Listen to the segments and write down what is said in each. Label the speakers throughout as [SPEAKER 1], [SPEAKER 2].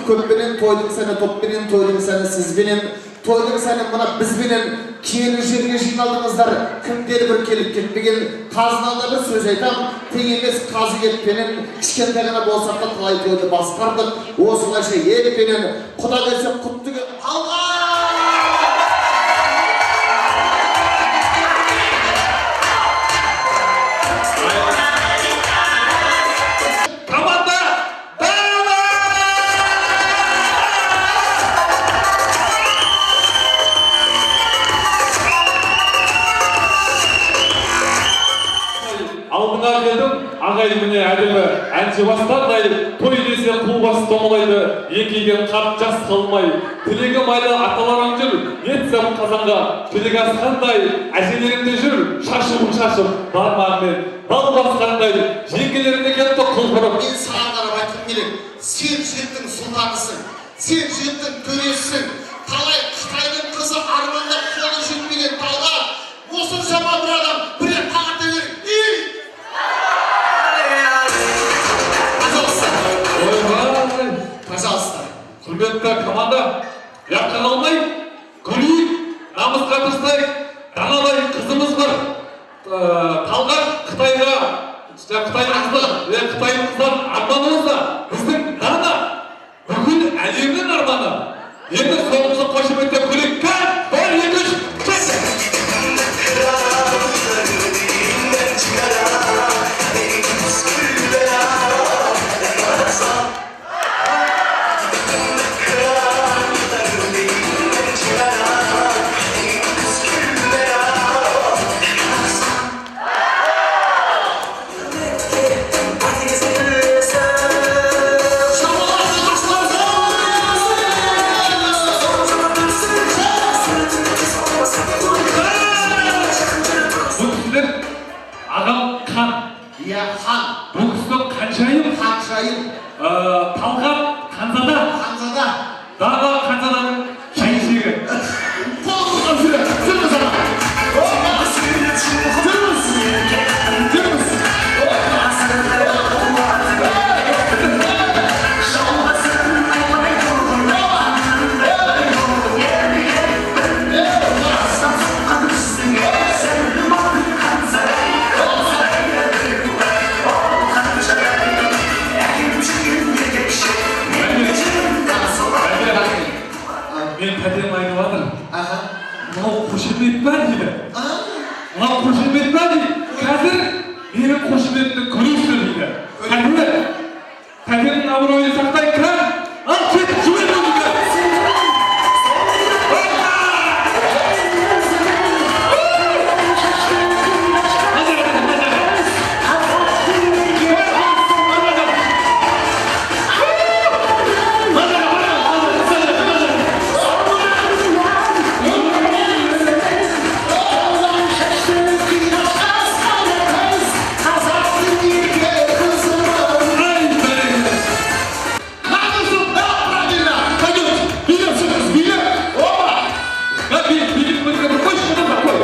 [SPEAKER 1] Көппенен, тойдың сәні топпенен, тойдың сәні сізбенен, тойдың сәні мына бізбенен. Киелі жерге жиналдыңыздар, кімдер бір келіп кетпеген. Қазыналда бір сөз айтам, тең емес қазы етпенен, кішкентай ғана болсақ та талай тойды басқардық. Осылайша елпенен, құда келсе құтты кел. Алға!
[SPEAKER 2] Алдыңа келдім, ағай міне әдемі әнші бастардай, той десе қу бас домалайды, еңкейген қарт жас қалмай. Тілегі майлы аталарың жүр, ет сап қазанға тілек асқандай, әжелерің де жүр, шашуын шашып, бармағымен бал басқандай, жеңгелерің де келіпті құлпырып.
[SPEAKER 1] Мен саған қарап айтқым келеді, сен жігіттің сұлтанысың, сен жігіттің төресісің. Талай Қытайдың қызы армандап қолы жетпеген тауға, осыншама бір адам бір рет тағата беріп, ей! Пожалуйста.
[SPEAKER 2] Ойбай!
[SPEAKER 1] Пожалуйста.
[SPEAKER 2] Құрметті команда, ұятқа қалмай, күлейік, намысқа тырысайық. Данадай қызымыз бар. Талғат Қытайға, Қытайдың қыздар, Қытайдың қыздар арманы болса, біздің Дана бүкіл әлемнің арманы. Енді соңғысы қошеметтеп күлейік. Кән, бір, екі, үш, кеттік! Бұл кісілер ағам хан.
[SPEAKER 1] Иә, хан.
[SPEAKER 2] Бұл кісінің ханшайым.
[SPEAKER 1] Ханшайым.
[SPEAKER 2] Талғат ханзада.
[SPEAKER 1] Ханзада.
[SPEAKER 2] Дана ханзаданың келіншегі.
[SPEAKER 1] Жүріңіз аға. Жүріңіз. Жүріңіз.
[SPEAKER 2] Мен тәтем айтып жатыр.
[SPEAKER 1] Аха.
[SPEAKER 2] Мынау қошемет па дейді. Мынау қошемет па дейді. Қазір менің қошеметімді көресіздер дейді. Қазір тәтемнің абыройын сақтай кән. Ал кетіп жібер дейді. Ай, бәрекелді.
[SPEAKER 1] Да, правильно. Пойдемте. Билеп жүріңіз, билеп. Опа.
[SPEAKER 2] Ха, билеп бір қойшы, бұны қой.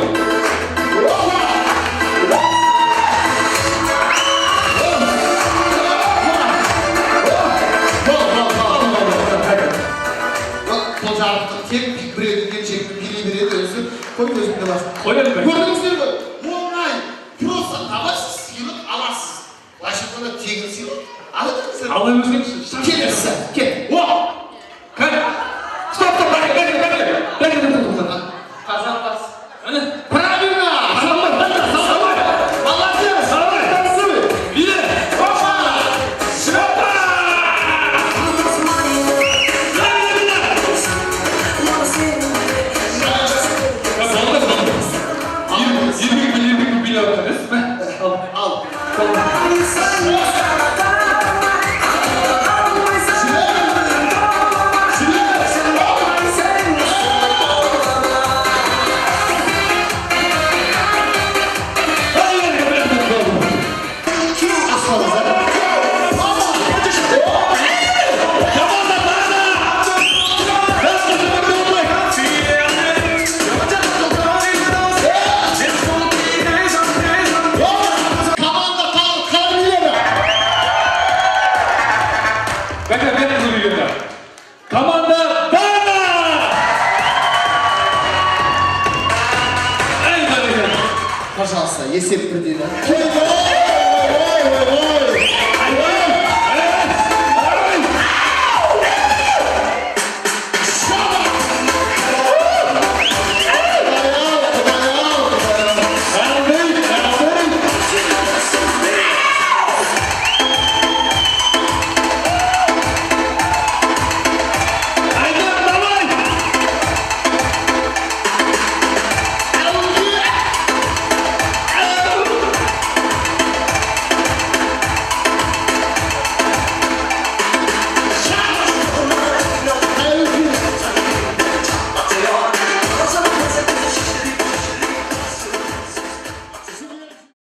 [SPEAKER 1] Опа. Бол, бол, бол, бол, бол. Вот бұл жарықтық тек біреудің келіншекті билей береді өзі. Қой өзіңді бас.
[SPEAKER 2] Қояды бе?
[SPEAKER 1] Көрдіңіздер ғой? Оңай. Просто табасыз, сыйлық аласыз. Былайша айтқанда тегін сыйлық. Ала беріңіздер.
[SPEAKER 2] Ала берсеңші.
[SPEAKER 1] Келесі. Кет.
[SPEAKER 2] О! Кәне. Стоп, стоп, бәке, бәке, бәке. Бәке, бәке, бәке.
[SPEAKER 3] Қазан бас.
[SPEAKER 2] Әне.
[SPEAKER 1] Правильно!
[SPEAKER 2] Давай.
[SPEAKER 1] Молодец!
[SPEAKER 2] Давай.
[SPEAKER 1] Танцуй!
[SPEAKER 2] Биле.
[SPEAKER 1] Опа!
[SPEAKER 2] Опа! Я болды, болды. Еркек еркек билеп жатыр, емес пе? Ал.
[SPEAKER 1] Ал.
[SPEAKER 2] Ай, бәрекелді, бәрекелді, болды.
[SPEAKER 1] Аспаныңыздар.
[SPEAKER 2] Команда Дана! Дана, қошеметтеп отырайық.
[SPEAKER 1] Команда Талғат қалай биледі? Пожалуйста, есеп бірдей. Ой, ой, ой, ой, ой.